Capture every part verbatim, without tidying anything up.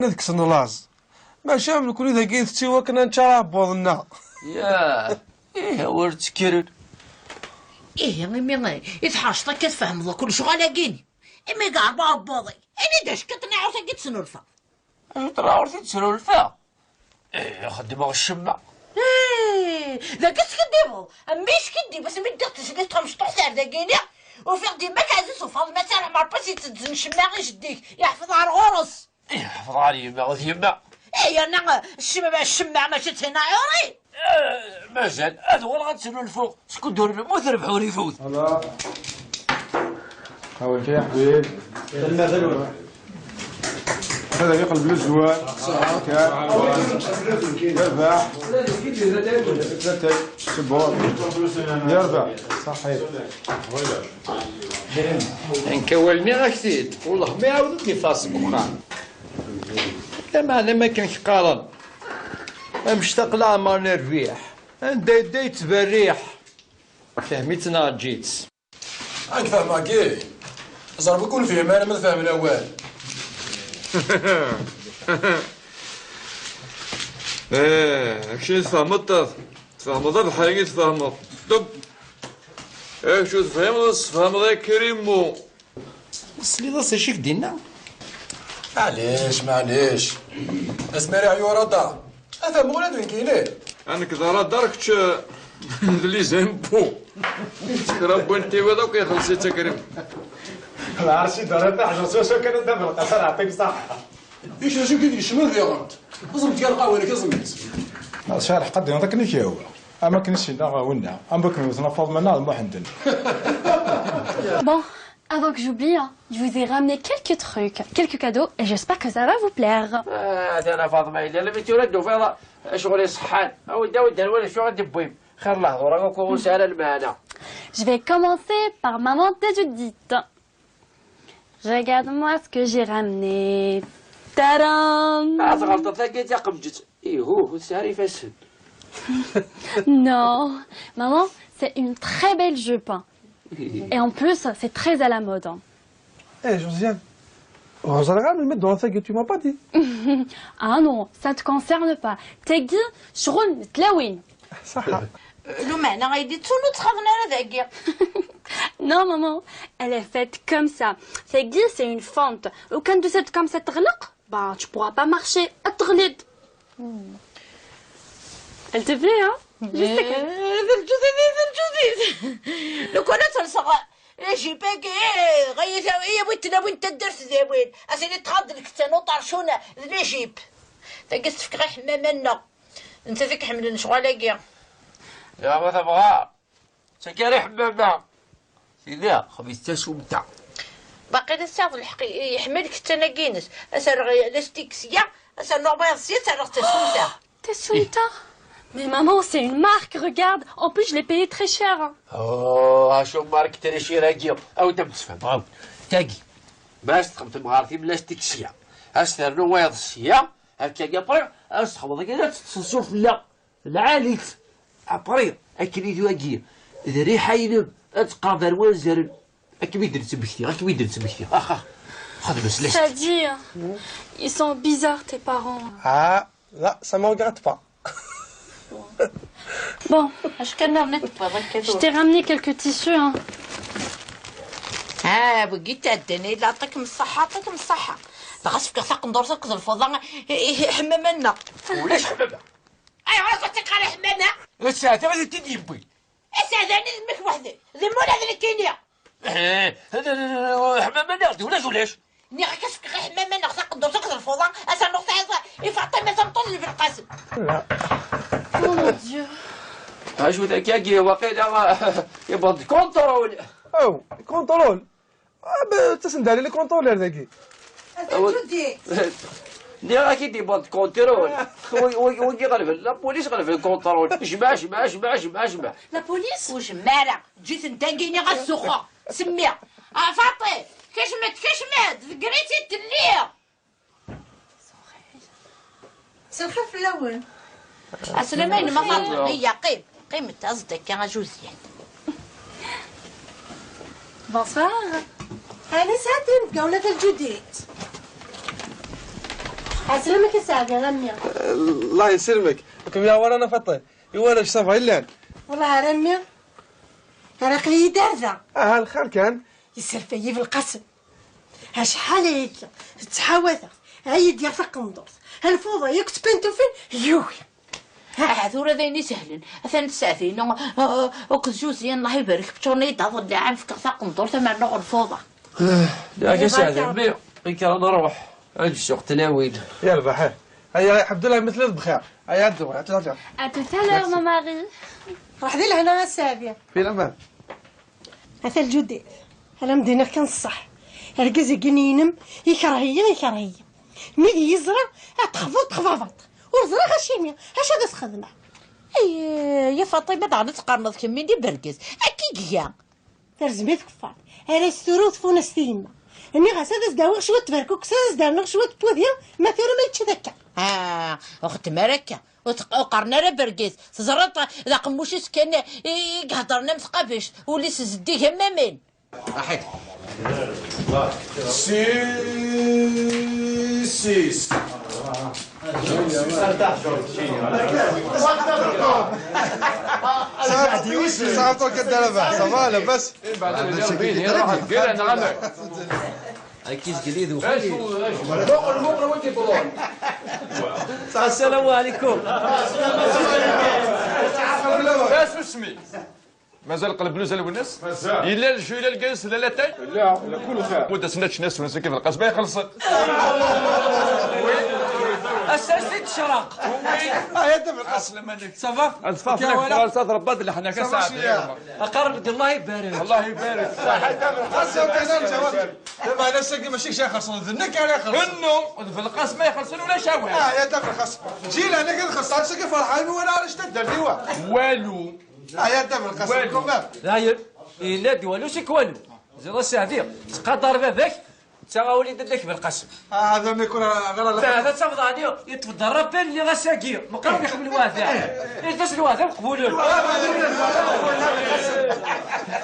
ad kksen laẓ. Maca am nekkni dagi ntett i wakken ad nečč aɛebbuḍ-nneɣ. Yah, ih, a wer ttekkren. Ihi imi i tḥerceḍ akka tfehmeḍ akk lecɣal-agi-nni? Imi yeɛreq uɛebbuḍ-ik, ini-d acu kan tnaɛurt-agi tesnulfaḍ. Acu n tnaɛurt i d-snulfaɣ? Ih, xeddmeɣ ccemma. Ih, dagi teskiddibeḍ. Mmi yeskidib asmi ddiɣ tezlit tamecṭuḥt ar dagi-nni. Ufiɣ-d yemma-k Ɛziz Ufaḍma Sareḥ Merpas itteddzen ccemma i jeddi-k. Yeḥfeḍ ar ɣur-s. Yeḥfeḍ ar yemma, d yemma. Eh, yerna ccemma, ccemma mačči d tinaɛurin. Eh, mazal, ad uɣaleɣ ad tt-snulfuɣ. Skud ur nemmut, rrbeḥ ur ifut. Voilà. Awal kan ya ḥbib. Hada yeqleb lezwar. Yerbeḥ. Tlata, sebɛun. Yerbeḥ. Ṣaḥit. Nekk awal nniɣ-ak-t-id. Wellah ma iɛawed ad d-iffeɣ seg uxxam. Lameɛna ma akken k-qqaren, amectaq leɛmer n rrbiḥ, anda yedda yettberriḥ. Fehm-itt neɣ eǧǧ-itt. Ad fehmeɣ-k. Ẓer bu kun fehim ara ma tfehmen awal. Eh, acu i tfehmeḍ? Tfehmeḍ abeḥri i tfehmeḍ. Ṭeb. Acu tfehmeḍ, ad tfehmeḍ a Krimmu. Tesliḍ-as acu i k-d-yenna? Maɛlic, maɛlic. Asmi ara yeɛyu radar. Ata muɣ ula d nekkini. A nekk d aradar, kečč d les impôts. Kra n win tiwiḍ akk ixelleṣ-itt a Krim. Lɛerc i d-ara taḥjurt s wacu kan ad d-afeɣ, ata ɛṭik ṣaḥḥa. Ikrec i d-yecna diɣen. Ẓem-d kan lqahwa-inek iẓem-itt. Cɛer ḥqa d-yenṭ akken i k-yehwa. Am akken i s-yenna winna, am wakken wten Faḍma neɣ d Muḥend. Bon, avant que j'oublie, hein, je vous ai ramené quelques trucs, quelques cadeaux, et j'espère que ça va vous plaire. Ah, tana Faḍma, yella la mi tura d-tufiḍ ccɣel iṣeḥḥan. Awi-d, awi-d, ar wala acu i d-tewwim. Xir lehḍur-a akk ur sɛi ara lmeɛna. Je vais commencer par maman de Judith. Regarde-moi ce que j'ai ramené. Tadam! Ah, tɣelṭeḍ, tagi d taqemǧet. Ihuh, ur tesɛi ara ifassen. Non, maman, c'est une très belle jupe. Et en plus, c'est très à la mode, hein. Eh, Josiane, ur ẓriɣ ara melmi d-tuɣeḍ tagi, tu m'as pas dit. Ah non, ça te concerne pas. Tagi, ccɣel n tlawin. Ṣaḥḥa. Lumeɛna ay d-ittun ur ttxaḍen ara dagi. Non, maman, elle est faite comme ça. Tagi, c'est une fente. Lukan d-tusa-d comme ça teɣleq, bah, tu pourras pas marcher. Ad teɣliḍ. Elle te plaît, hein? Juste que... Eh, d lǧuz-, d lǧuz-is. Lukan ad telseɣ ajip-agi, eh, ɣaya-, yawi-d tlawin n taddart d awin. Ad tili tɣaḍ lkettan uṭercun d lajip. Tagi s-tefkeɣ i ḥemmama-nneɣ. Nettat i iḥemmlen lecɣal-agi. Ya ma tebɣa. Tagi ara iḥemmama. Tili xbit tasumta. Baqi la tesɛiḍ lḥeqq, i-, iḥemmel kettan-agi-ines. Ad s-rreɣ lastik sya, ad s-rnuɣ wayeḍ sya, ad s-rreɣ tasumta. Tasumta? Mais maman, c'est une marque, regarde. En plus, je l'ai payé très cher, hein. Oh, acu marque très cher-agi? Awi-d ad m-d-sfehmeɣ, awi-d. Tagi. Ma ad s-txemtem ɣer tim lastik sya, ad s-ternu wayeḍ sya, akka, après, ad s-txemmeḍ akka, ad teṭṭseḍ sufella. Lɛali-tt. Après, akken i d wagi, d rriḥa-inem, ad teqqareḍ ar wanzaren. Ad kem-id-nettmekti, ad kem-id-nettmekti. Ax, ax. Xdem s last. C'est-à-dire, ils sont bizarres, tes parents. Ah, là, ça me regarde pas. Bon, je t'ai ramené quelques tissus, hein. Ah, wigi tadden, illa ṭikem ṣṣaḥa, ṭikem ṣṣaḥa. Dɣa sefkeɣ taqendurt akked lfuḍa i, i, i ḥemmama-nneɣ. Ulac ḥemmama. Ayɣer ad tt-iqqar i ḥemmama? Ass-a, ta ad t-id-yewwi. Ass-a, d ayen d mmi-k weḥd-k. D mmi ula d nekkini. Eh, ḥemmama-nneɣ d ulac, ulac. Nniɣ-ak ad s-fkeɣ i ḥemmama-nneɣ taqendurt akked lfuḍa, ad s-rnuɣ tayeḍ i Faṭima tameṭṭut n Belqasem. Oh mon Dieu. Acu d akkagi, waqila, yewweḍ-d contrôle. Aw, contrôle. Ah, ben, ttasen-d ɛli les contrôleurs dagi. Atan Judith. Nniɣ-ak-id yewweḍ-d contrôle. Wi-, wi-, wigi ɣelben, la police ɣelben contrôle. Jmeɛ, jmeɛ, jmeɛ, jmeɛ, jmeɛ. La police? Ur jmeɛ ara. Ǧǧet-tent dagi, nniɣ-as zuxxeɣ. Semmi. Ah, Faṭi, kecmet, kecmet, deg-i-tt-id telliḍ. Selxir fell-awen. Aslama-inem a Faṭi. Iyya, qqim, qqimet, aẓ-d akka a Josiane. Bonsoir. Ɛni sɛiḍ tirga ula d Judith? Ɛeslama-k a Saɛdi, a mmi. Allah yesselmek. Kem ya warana Faṭi. Iwala ça va yellan? Wellah ar a mmi. Ara aql-iyi-d ar da. Aha, lxir kan. Yesserfay-iyi Belqasem. Acḥal ayagi ttḥawateɣ ad yi-d-yerr taqendurt, lfuḍa yakk tpantufin yugi. Ah, tura d ayen isehlen. Atan Sseɛdina, ah, akked Josiane, Allah ibarek, ččuren-iyi-d aḍellaɛ, am fkeɣ taqendurt, am rnuɣ lfuḍa. Yak a Saɛdi, mmi, kker ad nruḥ. Ad nsuɣ tlawin. Yerbeḥ, eh. Aya, Abdullah, مثل بخير. Aya, ad nruḥ, ad nruḥ. À tout à l'heure, mon mari. Ruḥ di lehna a Saɛdi. Fi laman. Ata lǧudet, ala m-d-iniɣ kan ṣṣeḥ. Argaz-agi-inem, ikreh-iyi, ikreh-iyi. Mi d iyi-yeẓra, ad texbuḍ texbabeḍ. Ur ẓriɣ acimi, acu ad as-xedmeɣ? Ay, ya Faṭima, daɣen ad teqqareḍ kemmini d abergaz. Akka i iga. Terẓem-it keffaṛ. Ara as-turew tfunast i yemma. Nniɣ-as ad as-d-awiɣ cwiṭ n tberkukes, ad as-d-rnuɣ cwiṭ n wudi, ma tura ma yečča-t akka. Ah, ur xeddem ara akka. Ur teq-, ur qqaren ara bergaz. Teẓriḍ d aqemmuc-is kan i, i iheddren am tqabact. Ul-is zeddig am aman. Aḥi. Si, si, si. صافي، كي داير باه؟ صافا لاباس؟ اي بعد اليوم بيني روح كبير انا غامر. هاكي زقلي ذو. اش هو؟ اش هو؟ المقرة وين تيطلعون؟ السلام عليكم. اش اسمي؟ مازال قلب لوز الونس؟ مازال. إلا الجو، إلا الكاس، إلا لاتاي؟ لا، لا، كل خير. مدة سنة شنو سنة كيف القاس ما يخلص. أساسي تشرق. آه، يا دم القاس. السلام عليكم. صافا؟ الفاف لك فرنسا، تربط لحنا كساعة. أقرب دي، الله يبارك. الله يبارك. صحيح، دم القاس، يا كان الجواب. دابا أنا ساكي ماشي شي خاص، ذنك على خاص. إنه، في القاس ما يخلصون ولا شاوي. آه، يا دم القاس. جي لهنا كنخلص، هذا ساكي فرحان وأنا علاش تدار ديوا؟ والو. آه، يا دابا القاسم، والو. كومام. داير، إلا دوالو سي كوالو. زيد السعدي، تقدر باباك، تا وليد لك بالقاسم. آه، هذا ما يكون غير على تا هذا تفضل عليه، يتفضل ربي اللي غساقي، مقام يحمل واثع. إيه، تسلو واثع مقبول.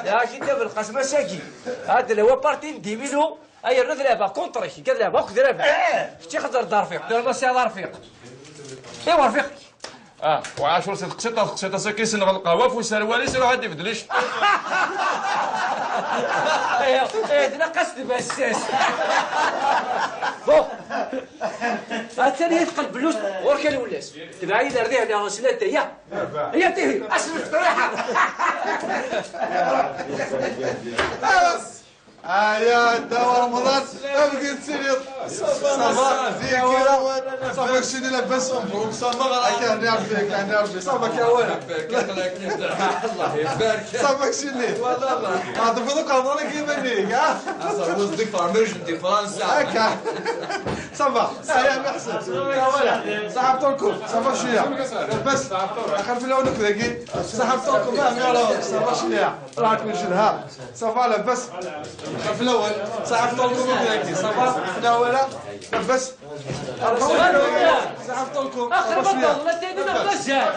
يا أخي، دابا القاسم ساقي. هذا اللي هو بارتي نديميلو. اي الرد لعبه كونتري، قال لعبه اخذ لعبه. شتي خزر دار فيك، دار سي دار فيك. ايوا رفيق. اه، وعاشور سي القسيطه، القسيطه ساكي سنغ القهوه في سروالي سير واحد يبدلش. ايه، ايه، دنا قصد بساس. بون. الثاني يتقلب بلوس، ورك الولاس. تبعي الى رضيع لها سنه يا. هي تيهي، اسمك طريحه. آه، يا دوا رمضان، ابقي تسير. صافا، صافا، شنو لاباس؟ مبروك، صافا، راك هنا ربي، هنا ربي، صافا، كاوان. الله يبارك. صافا، شنو؟ والله. هذا فضلك، هذا لك يمنيك، ها؟ صافا، وزدك فرمج، انت فرنسا. هكا. صافا، آه، يا محسن. كاوان. صاحب تركو، صافا شوية. بس، آخر في الأول نكذا. صاحب تركو، ما، ما، صافا شوية. راك من شنها؟ صافا لاباس؟ في الأول، صاحب طولكم هناك، صافا؟ لا ولا؟ لاباس؟ صاحب طولكم؟ صافا شوية؟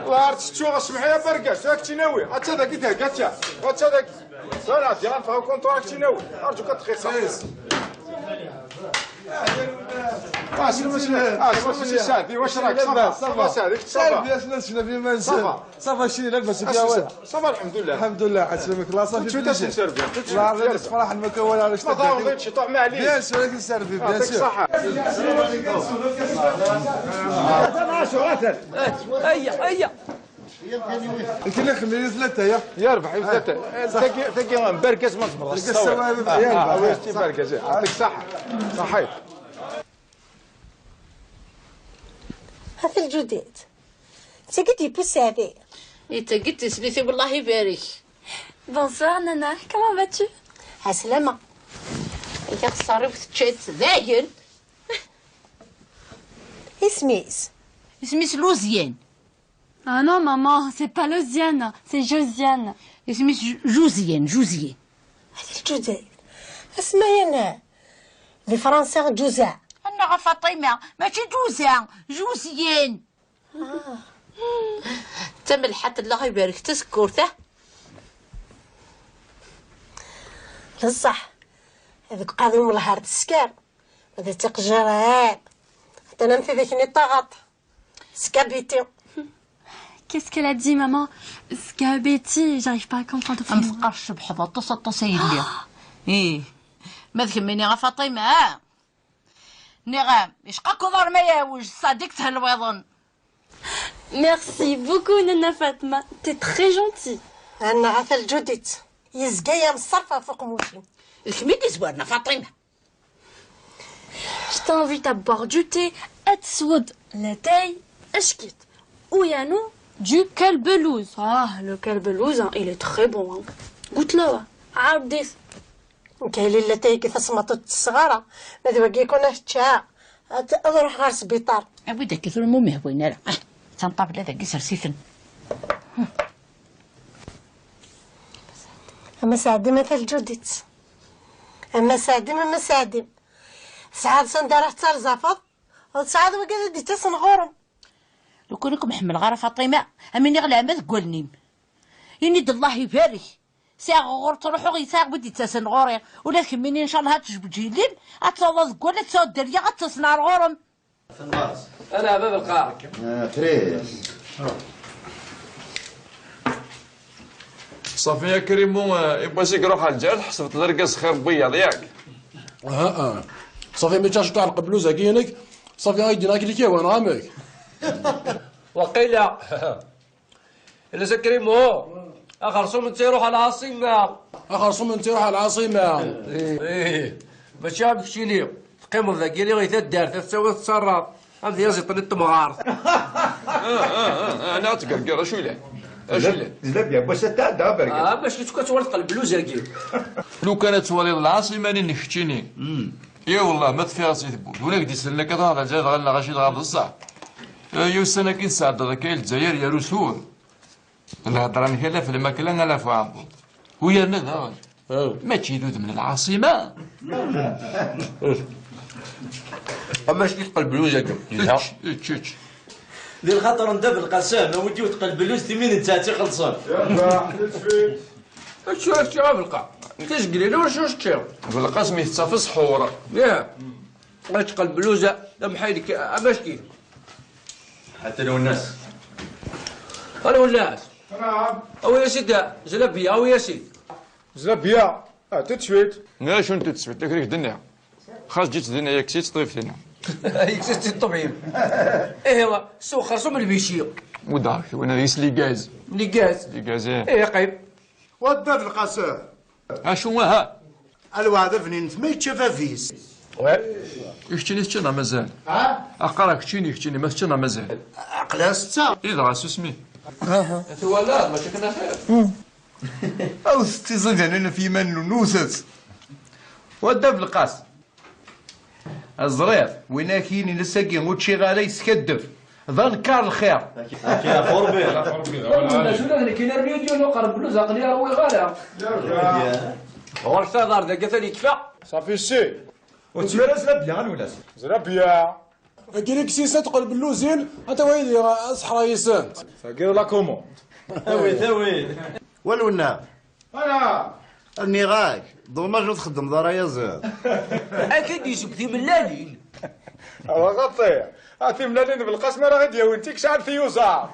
وعرفت شو اسمح يا برقاش، راك تناوي، حتى ذاك يدهك، حتى، حتى ذاك. لا، لا، دير غنفهم كونتو راك تناوي. أرجوك تخيص. آه، شنو ماشي، آه، شنو ماشي ساعدي، واش راك؟ صافا، صافا، ساعدي، صافا. ساعدي، شنو، شنو في ما نسى؟ صافا. صافا، شي لاباس، يا ولد؟ صافا، الحمد لله. الحمد لله، عسلمك الله، صافي. شو تسي سيرفي؟ الله يعطيك الصحة، المكون على ما ضروري شي طعم عليك. بيان سور، راك تسيرفي، بيان سور. يعطيك الصحة. هيا، هيا. انت اللي خليني ثلاثة، يا. يا ربح، يا ثلاثة. تاكي، تاكي، مبارك اسمك، السوابق. آه، آه، يعطيك الصحة. صحيت. هذا الجديد. تقد يبوس هذه. إيه، تقد تسليتي، والله يبارك. Bonsoir, Nana. Comment vas-tu? عسلامة. يا خسارة، وتشيت داين. اسميس؟ اسميس لوزيان. Ah non, maman, c'est pas Losiane, c'est Josiane. اسميس ج-، جوزيان، جوزيان. هذه الجوزيان. اسمعي أنا. دي فرنسا جوزا. أنا فاطمة، ماشي جوزا، جوزيان. آه. تملحت الله يبارك تسكرته. بصح هذوك قاضي من الهار تسكر. هذا تقجرات. Tanamt idek-nni ṭaɣaṭ. Skabiti. Qu'est-ce qu'elle a dit, maman? Skabiti, j'arrive pas à comprendre. Am teqqar tcebḥeḍ aṭas, aṭas a yelli. Ih. Ma d kemmini a Faṭima, ah? Nniɣ-am, icqa-k uḍar ma yewj, ṣṣadiq thelwiḍen. Merci beaucoup, Nana Fatma. T'es très gentille. Annaɣ a Talǧudit. Yezga yamṣerf ɣef uqemmuc-im. D kemm i d-izwaren a Faṭima. Je t'invite à boire du thé, ad tesweḍ latay, ackit. Ou yano, du calbelouz. Ah, le calbelouz, hein, il est très bon, hein. Goûte-le, hein. عاوديت. Nekk yili latay-agi tasmaṭut tesɣara. Ma d wagi kun ad ččeɣ, ad, ad ruḥeɣ ɣer sbiṭar. Awi-d akka tura ma ur mehwin ara. Ah, tanṭabla dagi sers-iten. Ama Saɛdim, a Talǧudit. Ama Saɛdim, ama Saɛdim. Tesɛiḍ sanda ara tettarzafaḍ, u tesɛiḍ wigad i d-ittasen ɣur-m. Lukan ur kem-ḥemmleɣ ara Faṭima, am iniɣ leɛma deg wallen-im. Ini-d Allah ibarek. Sɛiɣ ɣur ttruḥuɣ, yesɛiɣ wid d-ittasen ɣur-i. Ula d kemmini, ncallah, ad tejbeǧ yelli-m, ad taweḍ deg wallen, ad taweḍ dderya, ad ttasen ar ɣur-m. Ala, a bab lqaɛ. Ah, tres. Ṣafi, a Krim, eh, i wass i iruḥ ar Lezzayer, tḥesbeḍ d argaz xir n wiyaḍ, yak? Aha, ah. Ṣafi, mi ččac ṭaɛ lqebbluz-agi-inek, ṣafi, ay d-yenna akli kiwan, ɣamek? Waqila. Ila s a Krim, oh. Axerṣum n tiruḥ a lɛaṣima. Axerṣum n tiruḥ a lɛaṣima. Ih, mačči am keččini. Teqqimeḍ dagi i taddart, ad tettawiḍ tettaraḍ. Am tyaziḍt n temɣart. Ah, ah, ah, ah, neɣ tgerger, acu yellan? Acu yellan? Zlab ya, wass-a tɛedda abergaz. Ah, bac kečč ad twaliḍ qelbluz-agi. Lukan ad twaliḍ lɛaṣima-nni n keččini. Hmm. Ya wallah, ma teffiɣ-as i tewwurt. Win ak-d-isellen akka, taɣeḍ lǧayed ɣer lɣaci dɣa d ṣṣeḥ. Eh, ussan-agi tesɛeddaḍ akka i Lezzayer, yar usur. Lhedra-nnek ala f lmakla, ala f uɛebbuḍ. U yerna daɣen, aw, mačči d udem n lɛaṣima. Ama acu tqelbluz-agi? Yelha. Ečč, ečč, ečč. Di lxaṭer n Dda Belqasem, awi-d yiwet tqelbluz, timi n nettat ixelṣen. Ečč, ečč, a Belqa. Tizgelin ur ečč, ečč. Belqasem itett ɣef ssḥur. Yah. Ečč qelbluz, d amḥay-ik, amack-it. Ḥatta Lwennas. A Lwennas. Naam. Awi-yas-id zlabya, awi-yas-id. Zlabya, ah, tout de suite. Acu n tout de suite, akken i k-d-nniɣ. Xas ǧǧitt dinna, yekkes-itt ṭṭbib tinna. Yekkes-itt ṭṭbib. Ihi, wa, sewxer s umlbici. Muddeɣ-ak, win ad yis ligaz. Ligaz. Ligaz, eh. Ihi, qim. Wa Dda Belqasem. Acu, aha? A lweɛd abnin, ma yečča bab-is. Ouais. I keččini teččiḍ neɣ mazal? Ha? Aqara keččini, keččini, ma teččiḍ neɣ mazal? Aql-aɣ setta. I dɣa susmi. Twalaḍ, mačči akken axir. Awset tiẓidanin ɣef yiman-nwen, wwtet. Wa Dda Belqasem. Ẓriɣ, win ak-yinin ass-agi ur ččiɣ ara yeskaddeb. D anekkaṛ lxir. Akka ɣef Ṛebbi. Ulac ula d nekkin armi ur d-yuɣ uqerbel ur aql-i ṛwiɣ ara. Ɣur-k taḍar dagi atan yekfa. Safi ssi. Ur tmir ara zlabya a Lwennas. Zlabya. Dagi i ksisat qelbelluzin, anta wa yili aseḥra yis-sent. Tagi la commande. Tawi, tawi. Wa Lwennas. Ala! Nniɣ-ak, dommage ur txeddmeḍ ara ayaziḍ. Akka i d-yesseww timellalin. Awa xaṭi, a timellalin n Belqasem ara ɣ-id-yawin tikci ar tiyuzaḍ.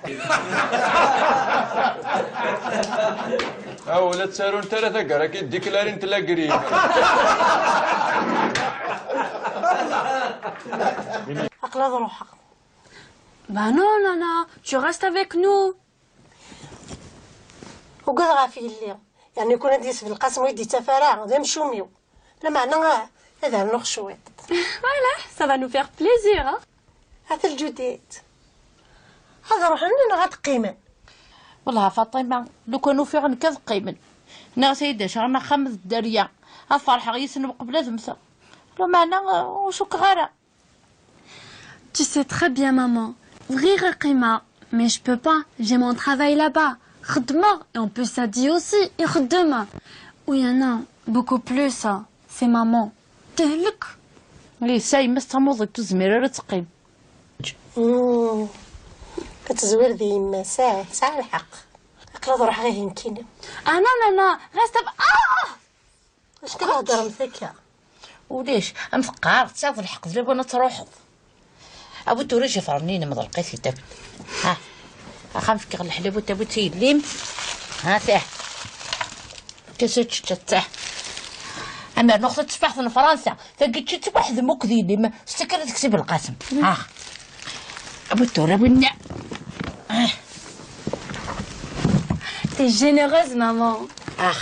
Aw, la ttarunt ara taggara, ki déclarent la grippe. Aql-aɣ ad ruḥeɣ. Bah non, Nana, tu restes avec nous. Ugadeɣ ɣef yelli, yeɛni kun ad yis Belqasem ur yi-d-yettaf ara, d amcum-iw. Lameɛna, ah, ad rnuɣ cwiṭ. Voilà, ça va nous faire plaisir, hein? Ata lǧudit. Ad ruḥen neɣ ad qqimen? Wellah a Faṭima, lukan ufiɣ nekk ad qqimen. Nniɣ-as ad yi-d-acaɣen axxam d dderya, ad ferḥeɣ yis-sen uqbel ad mmteɣ. Lameɛna, ah, ur cukkeɣ ara. Tu sais très bien, maman. Bɣiɣ ad qqimeɣ, mais je peux pas. J'ai mon travail là-bas. Xeddmeɣ, et en plus, Sadi aussi, ixeddem. Oui, Anna, beaucoup plus, ça. C'est maman. Tehlek. Ih, sa yemma-s d tamuḍigt, ur tezmir ara ad teqqim. Mm. Ad tezwir di yemma-s, ah, tesɛa lḥeqq. Aql-aɣ ad ruḥeɣ ihi nekkini. Ah, non, non, non, reste. Ah! Acu i theddremt akka? Ulac, am teqqar, tesɛiḍ lḥeqq, d lawan ad truḥeḍ. Awi-d tura ijifer-nni-inem, ḍelq-it-id, awi-d. Ha. Axxam fkiɣ leḥlab u tawi-tt i yelli-m. Ha, tah. Kasa ččečča, tah. Amer nuɣ tatteffaḥt n Fransa, tagi ččit weḥd-m akked yelli-m, s takkar ad teksib Belqasem. Ha. Awi-d tura winna. Ah. T'es généreuse, maman. Ah.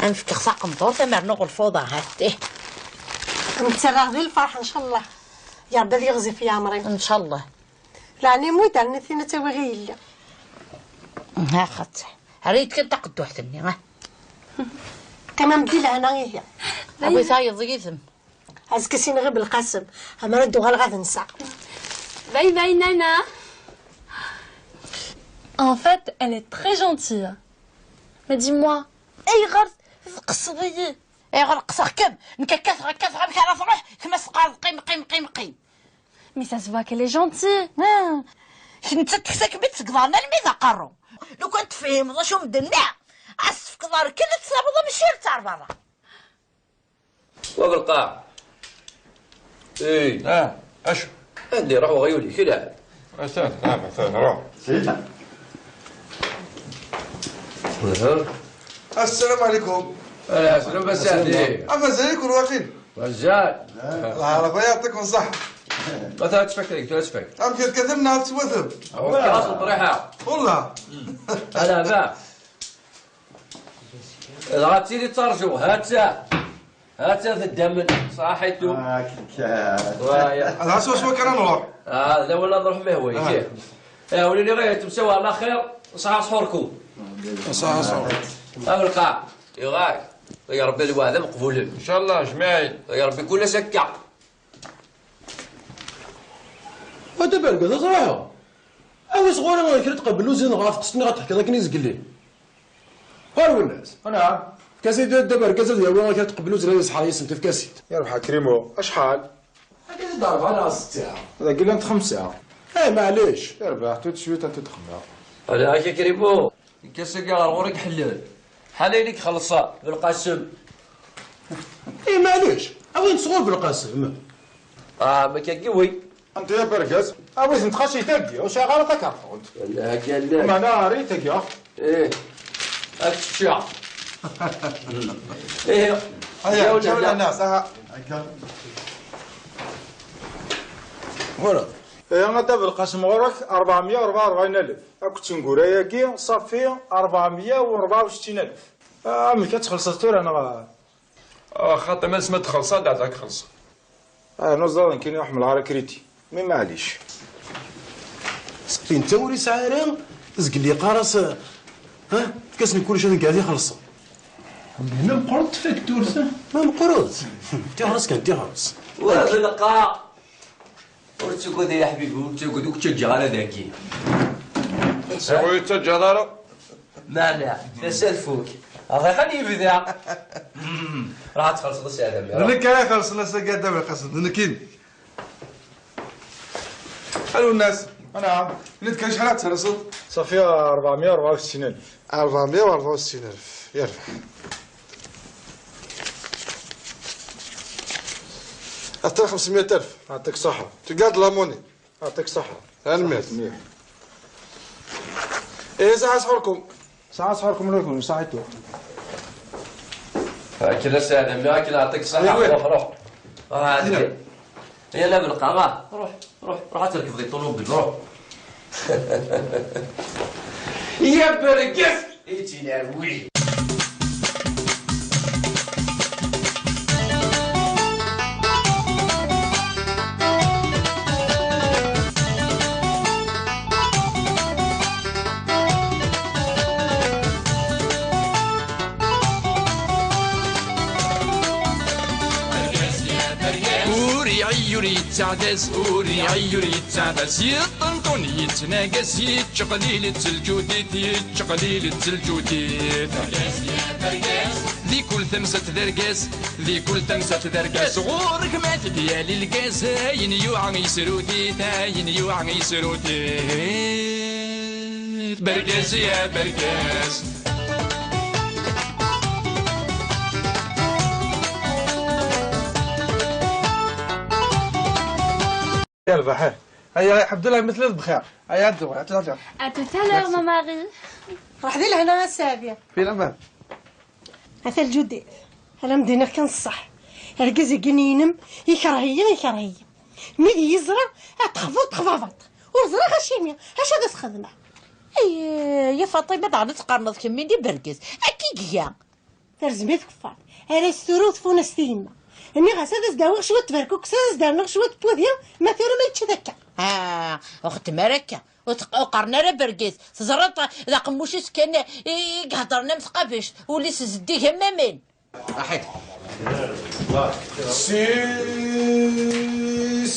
Am fkiɣ taqendurt, amer nuɣ lfuḍa, ha, tih. Nettarra di lferḥ, ncallah. Ya Rebbi ad yeɣzif yeɛmer-im. Ncallah. Leɛni mu d-rnitin ad tawiɣ i yelli. Ha, xaṭi. Rrit kan taqedduḥt-nni, ha. Qqim-am di lehna, ihi. Awi tayeḍ yid-m. Azekka s-iniɣ i Belqasem, amer ad d-uɣaleɣ ad nseɣ. Bye bye, Nana. En fait, elle est très gentille. Mais dis-moi, ayɣer tqesdeḍ-iyi? Ayɣer qesdeɣ-kem? Nekk kkateɣ, kkateɣ, amek ara truḥ? Kemm ad teqqareḍ qim, qim, qim, qim. Mais ça se voit qu'elle est gentille. Ah, kemm nettat teksa-kem-id seg iḍarren almi d aqerru. Lukan tefhimeḍ acu m-d-nniɣ, ad s-tefkeḍ rrkel, ad tsaweḍ amcirt ar berra. Wa belqaɛ. Ey. Ah, acu? Anda iruḥ weɣyul-ik, ilɛeb? Atan, atan, atan, ruḥ. Sida. Aha. السلام عليكم. Ala, slam a Sidi. Ah, mazal-iken waqil? Mazal. Lɛerba yeɛṭikum ṣṣeḥḥa. Ma tettfakk, tettfakk. Amek, tkatem neɣ tettwatem? Awi-d kan ṭṭriḥa. Wallah. Ala, ba. Dɣa tili ttarǧu, ha-tt-a. Ha-tt-a teddamen, ṣaḥitu. Waya. Dɣa swaswa kan ad nruḥ. Ah, d awal ad nruḥ ma hwa, ah, ih. Eh, wlili ɣir temsawa ɛla xir, ṣaḥa ṣḥurkum. Ṣaḥa ṣḥur. A belqaɛ, iɣak. Ya Rebbi lweɛd ameqbulen. Incallah, jmiɛin. Ya Rebbi kul ass akka. A taberga, teẓriḍ? Awi sɣur-i kra tqebel uzin ɣef teqsiṭ-nni ɣa teḥkiḍ akken i zgelli. Ɣer Wennas. Anɛam. Efk-as-id dda bergaz ad yawi kra tqebel uzin ad iṣḥer yis-sent, efk-as-id. Yerbeḥ a Krimo. Acḥal? Akka d ṛebɛa neɣ setta. Dagi llant xemsa. Eh, maɛlic. Yerbeḥ, tout de suite ad t-id-xemmeɣ. Ala, ak a Krimo. Nekk ass-agi ɣer ɣur-i iḥellen. Ḥal ayen i ixelleṣ Belqasem. Eh, maɛlic, awi-t sɣur Belqasem. Ah, ma akka giwi. Anta ya bergaz? Awi-tent xas i tagi, ur sɛiɣ ara takerṭunt. Wala, akka llan. Meɛna ɣer i tagi. Eh, ad teččeɣ. Eh, aya, ya wala, ǧawla nas, aha. Voilà. Ihi, a Dda Belqasem, ɣur-k rebɛemya u rebɛa u rebɛin alef. Akked tengura-agi, ṣafi rebɛemya u rebɛa u settin alef. Ah, amek, ad txellṣeḍ tura, neɣ? Ah, xaṭi, ma s-, ma txellṣeḍ, ad ak-xellṣeɣ. Ah, nuẓaḍ nekkini ur ḥemmleɣ ara kriti. Mi maɛlic. Seqtin ta ur yesɛi ara, zgel yeqqar-as, ha, efk-asen kullec ad nekk ad ixellṣen. Dinna meqqret tfakturt. Ma meqqret. Tixres kan, tixres. Wa d lqaɛ. Ur ttagad ay aḥbib, ur ttagad, ur k-ttaǧǧaɣ ara dagi. Ur yi-ttaǧǧaḍ ara. Meɛna, tasa tfuk. Ɣriɣ ad yebda. Ruḥ ad txellṣeḍ a Sidi Ɛli. D nekk ara ixellṣen ass-agi a Dda Belqasem, d nekkini. A Lwennas. Anɛam. Ini-d kan acḥal ad txellṣeḍ? Ṣafi rebɛemya u rebɛa u settin alef. Rebɛemya u rebɛa u settin alef. Yerbeḥ. Aṭṭa xemsemya alef. Yeɛṭik ṣṣeḥḥa. Tu gardes la monnaie. Yeɛṭik ṣṣeḥḥa. Tanemmirt. Ṣaḥit mliḥ. Ihi, saɛa sḥurkum. Saɛa sḥurkum, lulkum, saɛitu. Akken a Sidi, mmi, akken yeɛṭik ṣṣeḥḥa. Ruḥ, ruḥ. Ruḥ, ɛeddi. Yalla belqaɣa. Ruḥ, ruḥ, ruḥ ad terkbeḍ i ṭulubil, ruḥ. Ya bergaz, i ttinawi. Ur iɛi ur yettaɛdaz, ur iɛi ur yettaɛdaz. Yeṭṭenṭun yettnagas, yettqelil-itt lǧudit, yettqelil-itt lǧudit. Di kul tamsalt d argaz, di kul tamsalt d argaz. Ɣur-k ma t-id-yali lgaz, ayen yuɛa yesrut-it, ayen yuɛa yesrut-it. Bergaz ya bergaz. يا ربح، هيا عبد الله مثل بخير. هيا عبد الله، عبد الله. À tout à l'heure, mon mari. Ruḥ di lehna a Saɛdi. في الامان. Ata lǧudet. Ala m-d-iniɣ kan ṣṣeḥ. Argaz-agi-inem yekreh-iyi, yekreh-iyi. Mi d iyi-yeẓra ad texbuḍ texbabeḍ. Ur ẓriɣ acimi. Acu ad as-xedmeɣ? Ya Faṭima, daɣen ad teqqareḍ kemmi d ibergez. Akka i iga. Terẓem-it keffaṛ. Ara as-turu tfunast i yemma. Nniɣ-as ad as-d-awiɣ cwiṭ n tberkuksa, ad as-d-rnuɣ cwiṭ n wudi, ma tura ma yečča-t akka. Ah, ur xeddem ara akka. Ur qqaren ara bergez. Teẓriḍ d aqemmuc-is kan i iheddren am tqabact, ul-is zeddig am aman. Aḥid. Six,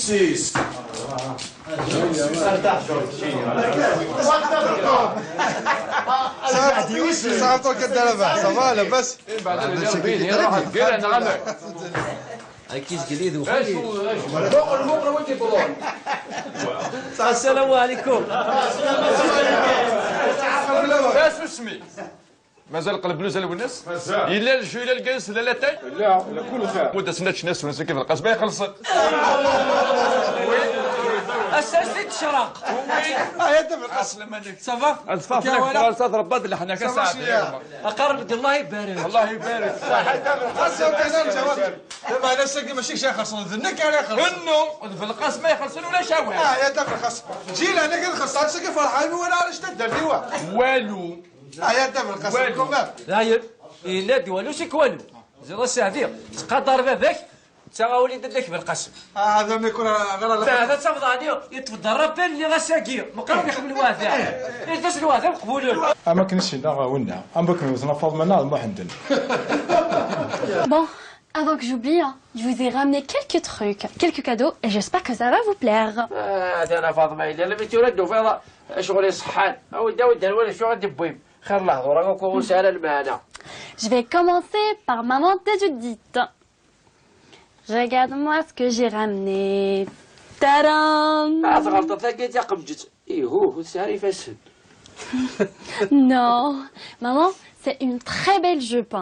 six. Ça va, ça va, لاباس؟ Ad k-izgel yid uxali. Assalamu alaikum. Tasusmi. Mazal qleb luz a Lwennas? Mazal. Yella lju, yella lgaz, yella latay? La, la kul xir. Mudda sna ččna s unsa kif lqas ma ixelṣen. Ass-a s-id tecraq. Aya da belqas. Aslama nek. Ça va? Ad tfaq fell-ak tɣalsa trebbad leḥnak a saɛdi. Aqareb d Allah ibarek. Allah ibarek. Ass-a kan am jawab. Lameɛna ass-agi mačči kečč ara ixelṣen, d nekk ara ixelṣen. Nnu, d belqas ma ixelṣen ulac awal. Aya da belqas. Ǧilan akken xelṣen ass-agi ferḥan mi wala arrac taddart i wa. Walu. Aya da belqas. Walu. Dayen, yenna-d walu seg walu. Ziḍ a Saɛdi, ttqadar baba-k, ttaɣ awal i dadda-k Belqasem. Ah, hada ma yekun ɣer Allah. Hada d tabḍani, yeṭṭef-d ṛṛabal-nni ass-agi, meqqar iḥemmel waɛda. Irtas lwaɛda meqbulen. Am akken i s-yenna winna, am wakken wten a Faḍma neɣ d Muḥenden. Bon, avant que j'oublie, hein, je vous ai ramené quelques trucs, quelques cadeaux, et j'espère que ça va vous plaire. Ah, tana Faḍma, yella lmi tura d-tufiḍ ccɣel iṣeḥḥan. Awi-d, awi-d ar wala acu i d-tewwim. Xir lehdur-a akk ur sɛi ara lmeɛna. Je vais commencer par maman Tajudit. Regarde-moi ce que j'ai ramené. Tadam! Ah, tɣelṭeḍ, tagi d taqemǧet. Ihuh, ur tesɛi ara ifassen. Non, maman, c'est une très belle jupe.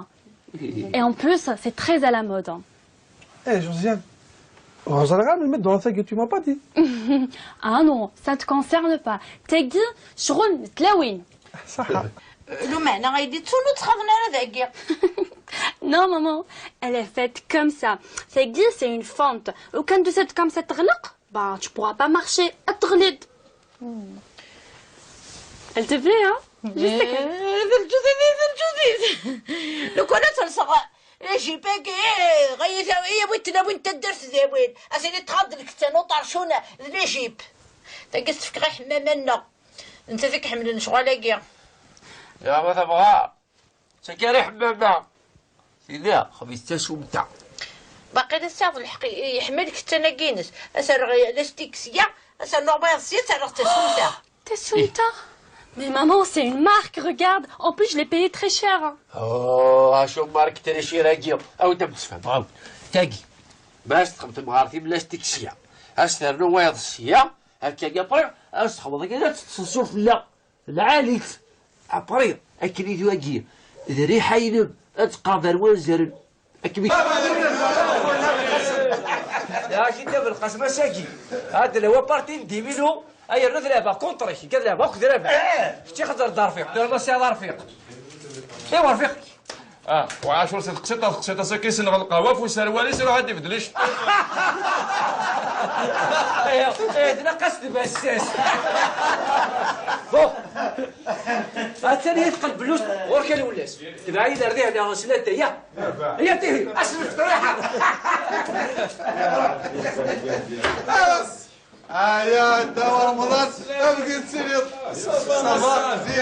Et en plus, c'est très à la mode. Eh, Josiane, ur ẓriɣ ara melmi d-tuɣeḍ tagi, tu m'as pas dit. Ah non, ça te concerne pas. Tagi, ccɣel n tlawin. Ṣaḥa. Lumeɛna ay d-ittun ur ttxaḍen ara dagi. Non, maman, elle est faite comme ça. Tagi, c'est une fente. Lukan tusa-d comme ça teɣleq, bah, tu pourras pas marcher. Ad teɣliḍ. Elle te plaît, hein? Je sais que. D lǧudid, d lǧudid. Lukan ad telseɣ ajip-agi, ɣaya yawi-d tlawin n taddart d awin. Ad tili tɣaḍ lkettan uṭercun d lajip. Tagi ad tt-fkeɣ i ḥemmama-nneɣ. Nettat i iḥemmlen lecɣal-agi. Ya ma tebɣa. Tagi ara ḥemmama. Tili xbit tasumta. Baqi la tesɛiḍ lḥeqq, yeḥma lkettan-agi-ines. Ad s-rreɣ lastik sya, ad s-rnuɣ wayeḍ sya, ad s-rreɣ tasumta. Tasumta? Mais maman, c'est une marque, regarde. En plus, je l'ai payé très cher, hein. Oh, acu marque très cher-agi? Awi-d ad m-d-sfehmeɣ, awi-d. Tagi. Ma as-txemtem ɣer tim lastik sya, ad s-ternu wayeḍ sya, akka-agi après, ad s-txemmeḍ akka, ad teṭṭseḍ sur fell-aɣ. Lɛali-tt. Après, akken i d wagi, d rriḥa-inem, ad teqqareḍ ar wanzaren. Akken i. Lɛali-tt a Belqasem ass-agi. Ad d-lawa parti n dix mille euros, ay rnu d leɛba contre-k, nekk ad leɛbeɣ akked Rabaḥ. Kečč i xeddreḍ d Arfiq, tura ma sɛiḍ Arfiq. Iwa Arfiq. Ah, وعاشر سي تقسيطة تقسيطة ساكي سنغ القهوة في سروالي سيروح هادي بدليش. ايه، ايه، تنقص بساس. بون. هاتني يتقلب بلوس، ورك الولاس. تبعي دار دي هنا سلالة يا. يا تيهي، اسمك طريحة. Aya, ddaw Remḍan, amek i tettiliḍ? Ça va, zik,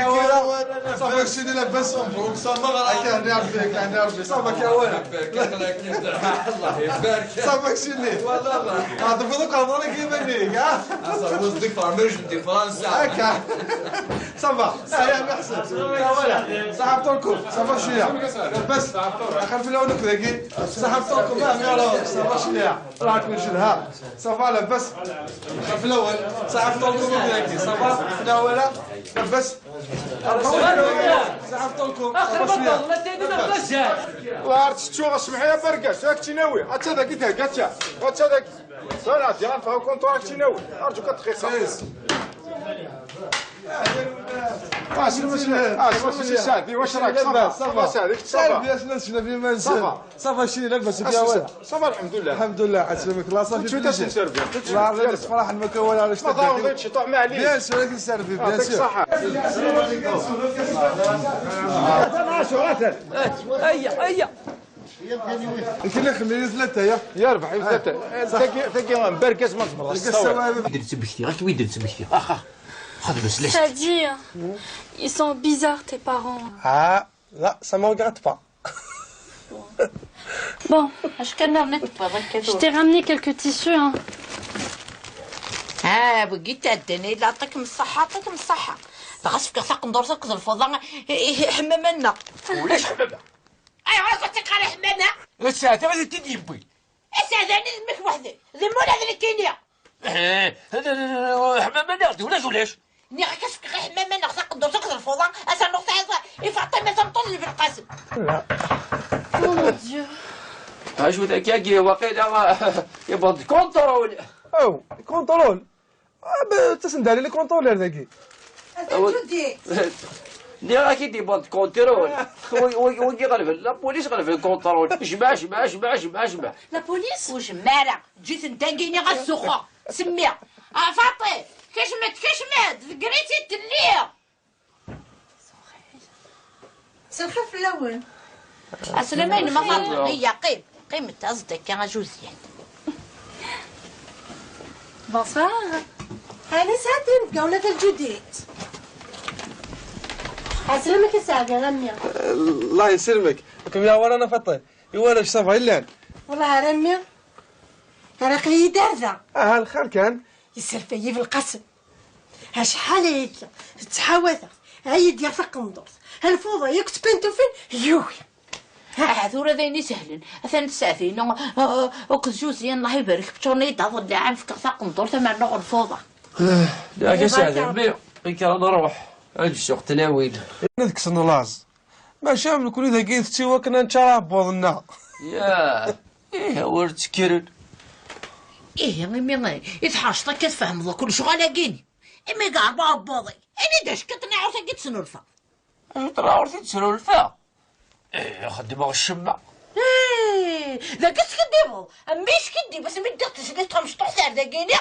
ça va, keččini labas, mbruk, ça va, akka, ɛni Rebbi, ɛni Rebbi, ça va, kawal. Allah ibarik. Ça va, keččini. Tɛeṭṭfeḍ akk Remḍan i yiman-ik, ha? Aẓerwus deg Fermej, di Fransa. Akka. Ça va. Ah, ya, merci. Ah, voilà. Ça va, Tonko. Ça va, شوية. بس. آخر في الأول كذا. Ça va, Tonko. ما، ما، ça va شوية. راك من شنها. Ça va، لاباس. آخر في الأول. Ça va, Tonko. Ça va. لا، ولا. لاباس. Ça va, Tonko. Ça va شوية. وعرفت شو اسمح يا برقاش، راك تناوي. هات هذاك يتهكى، هات. هات هذاك. صراحة، يا أنت، هاو كونتور راك تناوي. أرجوك، دقيقة. اه شنو ماشي، اه شنو ماشي سعدي؟ واش راك؟ صافا؟ صافا سعدي؟ صافا؟ سعدي، اش ناس شنو في مال؟ صافا؟ صافا، شي لاباس بيا؟ ولا؟ صافا، الحمد لله. الحمد لله، عسلامك الله، صافي. شو تاسي سيرفي؟ الله يعطيك الصحة، ما كان ولا علاش ما ضاع، شي طعم عليك. بيان سور، راك سيرفي، بيان يعطيك سور. الصحة. هيا، هيا. كاين اللي يخلي ثلاثة، يا. يا ربح، يا ثلاثة. تاكي، تاكي، بركة ما تبلاش. بركة السواد. ويدير تسبكتي، غير ويدير تسبكتي. آخ، آخ. خذ بس ليش. C'est-à-dire, ils sont bizarres, tes parents. Ah, là, ça me regarde pas. Bon, اش كان نغني تبغى je t'ai ramené quelques tissus, hein. ها بقيت الدنيا، لا، يعطيكم الصحة، يعطيكم الصحة. دغا سفكر تقندور تاكد الفوضى. حمامنا. ولاش حمامة؟ ايوا، كنت قاري حمامة. الساعة ثمانية تديبي. الساعة ثاني ذمك وحدك. ذم ولا ذلك كينيا. ايه، حمامة ناخذ ولا ولاش؟ ني غا كسك غير حمامة ناخذ قدو تاخذ الفوضى. اسا نقطة يفعطي ما تنطل في القاسم. لا. Oh mon Dieu. ها شو ذاك يا كي واقيلا يبغى كونترول. او، كونترول. آه، ب-، تسند علي لي كونترولير داكي. أوي. جدي. اللي راكي دي بونت كونترول. وي، وي، وي، غلب لا بوليس، غلب الكونترول. جمع، جمع، جمع، جمع، جمع. لا بوليس؟ وجمارة. جيت نتنقيني غا السخة. سمي. آه، فاطي. كشمت، كشمت. ذكريتي تلي. مساء الخير في الأول. عسلامة، ما فاطمة. هي قيم، قيم تازدك يا جوزيان. بونسوار. هاني ساعتين بقاونا في الجديد. عسلامك يا سعدي، رمية. الله يسلمك. كم يا ورانا فطي؟ يوانا اش صافا إلا؟ والله رمية. راك يدار ذا. اه، الخير كان. يسرفيي في القسم. ها شحال هيك تحاوث، ها يدي ثقندرت، ها الفوضى ياك تبان توفين يوي. ها ثورة ذين يسهلن، أثن تسعفين، أو كزوزين، الله يبارك، بتشوني داض اللي عام فكر ثقندرت، ما نغ الفوضى. لا، كي سعدي، مي، كي نروح، عند السوق تلاويل. نذكسن لاز. ماشي من كل ذاكي تسيوا كنا نتشرب بوضنا. ياه، إيه، ور تكرن. إيه، يا ميمي، إيه، إذ حاشطة كتفهم ذا كل شغل أجيني. إمي قاع بابوضي. إني داش كتنعرف أجي تسنولفا. أي تنعرف تسنولفا؟ إيه، خدمة الشمة. إيه، ذاك سكديبو. أميش كدي، بس مدي تسبيت خمس طحتار ذاكيني.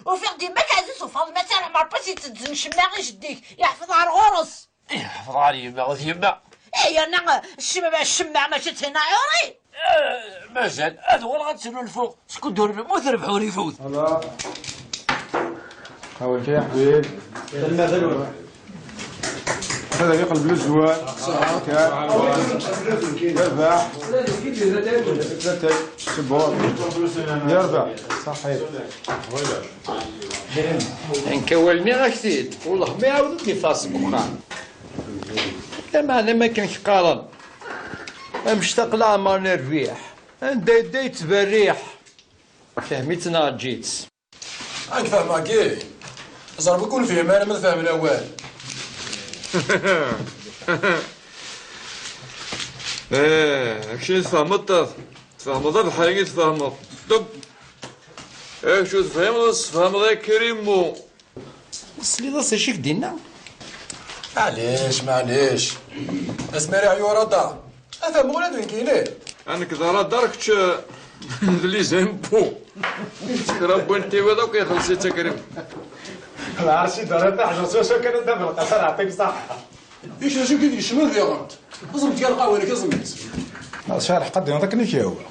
وفي غدي ما كان زوز وفاض ما تعرف ما ربي تتزن شمة غير جديك. يحفظ على الغرس. إيه، حفظ علي يما، غوث يما. إيه، أنا الشمة، الشمة ماشي تهنا عوري. إيه، مازال، هذا هو اللي غتسلو الفوق. شكون دور الموت ربحوا لي فوت. هلا. هاو انت يا حبيب. المثل. هذا يقلب للزوال. صح. كان. يربح. سبور. يربح. صحيح. Nekk awal-nni ak-t-id, wellah ma iɛawed-d ifaṛes deg uxxam. Lameɛna ma akken k-qqaren, amectaq leɛmer n rrbiḥ, anda yedda yettberriḥ. Fhem-itt neɣ eǧǧ-itt. Ad k-fehmeɣ kif? Ẓer bu kun fhem ara ma tfehmen awal. Eh, acu tfehmeḍ? Tfehmeḍ abeḥri i tfehmeḍ. Ṭeb. Acu tfehmeḍ, tfehmeḍ ay Krimmu. Tesliḍ-as acu i k-d-inna? Maɛlic, maɛlic. Asmi ara yeɛyu radar, ad fehmeɣ ula d nekkini. A nekk d radar, kečč d les impôts. Kra n win tiwiḍ akk ixelleṣ-itt a Krim. Lɛerc i d-rriɣ taḥjurt s wacu kan ad d-afeɣ lqaṣer, ɛṭik ṣaḥḥa. Ic d acu i k-id-yecmen diɣen? Ẓem-d kan lqahwa-inek, ẓem-itt. Lɛerc ar ḥqad diɣen akken i k-yehwa.